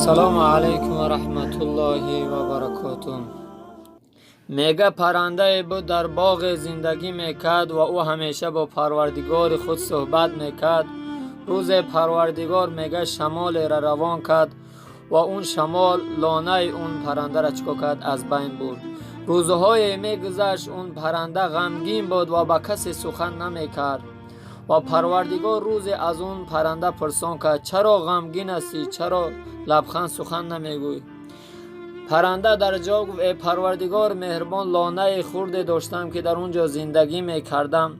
Салому алайкум ва раҳматуллоҳи ва баракотуҳ. Мега, паррандае буд, дар боғе зиндагӣ мекард ва ӯ ҳамеша бо Парвардигори худ суҳбат мекард. Рӯзе Парвардигор, мега, шамолеро равон кард ва он шамол лонаи он паррандара чикор кард? Аз байн бурд. Рӯзҳое мегузашт, он парранда ғамгин буд ва ба касе сухан намекард. Ва Парвардигор рӯзе аз он парранда пурсон кард: «Чаро ғамгин ҳастӣ? Чаро лабханд сухан намегӯӣ?» Парранда дар ҷавоб гуфт: «Э Парвардигор меҳрубон, лонаи хурде доштам, ки дар он ҷо зиндагӣ мекардам,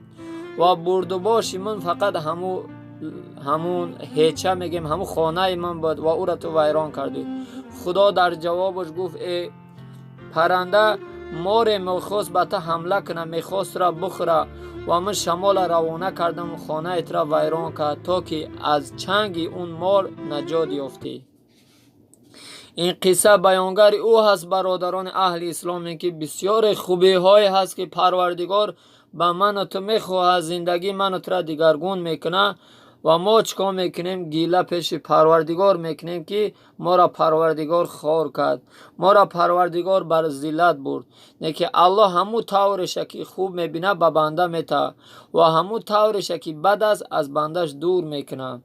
ва бурдубоши ман фақат ҳамун ҳеча мегем, ҳамун хонаи ман буд ва ӯро ту вайрон кардӣ». Худо дар ҷавобаш гуфт: «Э парранда, море мехост ба ту ҳамла кунад, мехост тура бихӯра ва ман шамола равона кардам, хонаи тура вайрон кард, то ки аз чанги он мор наҷот ёфтӣ». Ин қисса баёнгари ӯ ҳаст, бародарони аҳли исломе, ки бисёре хубиҳое ҳаст, ки Парвардигор ба ману ту мехоҳад, зиндагии ману тура дигаргун мекунад. Ва мо чӣ кор мекунем? Гила пеши Парвардигор мекунем, ки моро Парвардигор хор кард, моро Парвардигор бар зиллат бурд. Не ки Аллоҳ ҳамун тавреша, ки хуб мебинад, ба банда метаҳад ва ҳамун тавреша, ки бад аст, аз бандаш дур мекунад.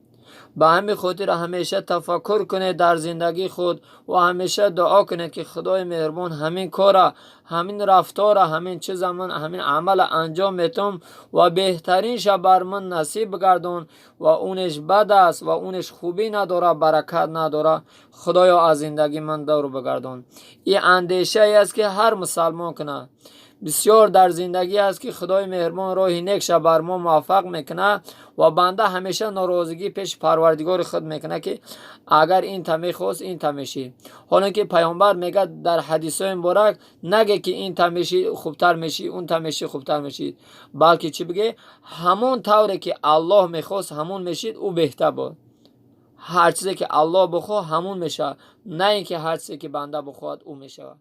Ба ҳамин хотир ҳамеша тафаккур кунед дар зиндагии худ ва ҳамеша дуо кунед, ки Худои меҳрубон, ҳамин кора, ҳамин рафтора, ҳамин чиза, ман ҳамин амала анҷом метавам ва беҳтаринша бар ман насиб бигардон ва унеш бад аст ва унеш хубӣ надора, баракат надора, Худоё, аз зиндагии ман дур бигардон. Ин андешае аст, ки ҳар мусалмон кунад. Бисёр дар зиндагӣ аст, ки Худои меҳрубон роҳи некша бар мо муваффақ мекунад ва банда ҳамеша норозигӣ пеши Парвардигори худ мекунад, ки агар ин та мехост, ин та мешид. Ҳоло ки Паёмбар мегӯяд дар ҳадисҳои муборак: наге, ки ин та мешӣ, хубтар мешӣ, он та мешӣ, хубтар мешид, балки чӣ бигӯ? Ҳамон тавре ки Аллоҳ мехост, ҳамон мешид, ӯ беҳтар буд. Ҳар чизе ки Аллоҳ бихоҳ, ҳамон мешавад, на ин ки ҳар чизе ки банда бихоҳад, ӯ мешавад.